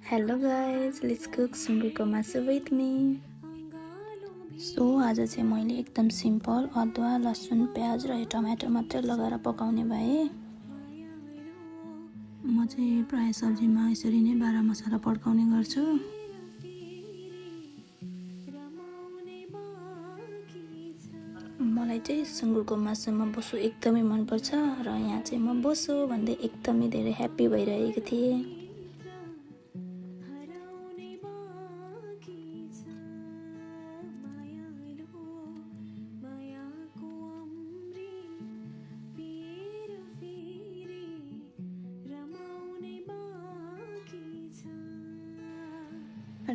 Hello guys, let's cook सुँगुरको मासु with me. आज चाहिँ मैले एकदम सिम्पल अदुवा, लसुन, प्याज र टमाटर मात्र लगाएर पकाउने भए। म चाहिँ प्राय सब्जीमा यसरी नै बारा मसाला पड्काउने गर्छु। मलाई चाहिँ सुँगुरको मासुमा बोसो एकदमै मन पर्छ र यहाँ चाहिँ म बोसो भन्दै एकदमै धेरै ह्याप्पी भइरहेको थिएँ।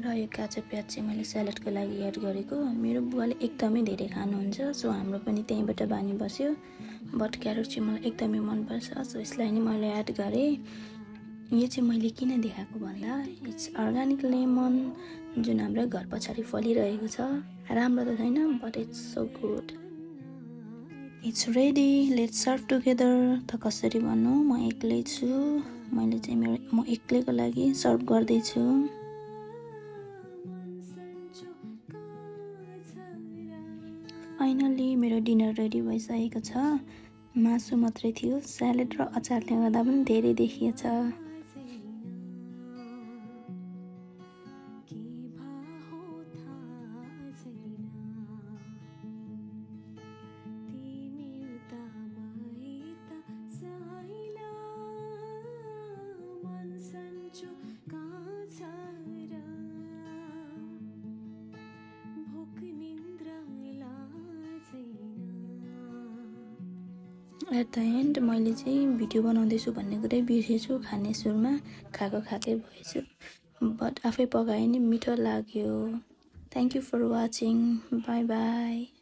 र यो काँचो प्याज चाहिँ मैले स्यालेडको लागि एड गरेको। मेरो बुवाले एकदमै धेरै खानुहुन्छ, सो हाम्रो पनि त्यहीँबाट बानी बस्यो। बट क्यारेट चाहिँ मलाई एकदमै मनपर्छ, सो यसलाई नै मैले एड गरेँ। यो चाहिँ मैले किन देखाएको भन्दा इट्स अर्ग्यानिक लेमन जुन हाम्रो घर पछाडि फलिरहेको छ। राम्रो त छैन but it's so good. It's ready, let's serve together. त कसरी भन्नु, म एक्लै छु, मैले चाहिँ म एक्लैको लागि सर्भ गर्दैछु। फाइनली मेरो डिनर रेडी भइसकेको छ। मासु मात्रै थियो, स्यालेड र अचारले गर्दा पनि धेरै देखिएछ। एट द एन्ड मैले चाहिँ भिडियो बनाउँदैछु भन्ने कुरै बिर्सेछु। खाने सुरुमा खाएकै भएछु, बट आफै पकाए नि मिठो लाग्यो। Thank you for watching, bye by.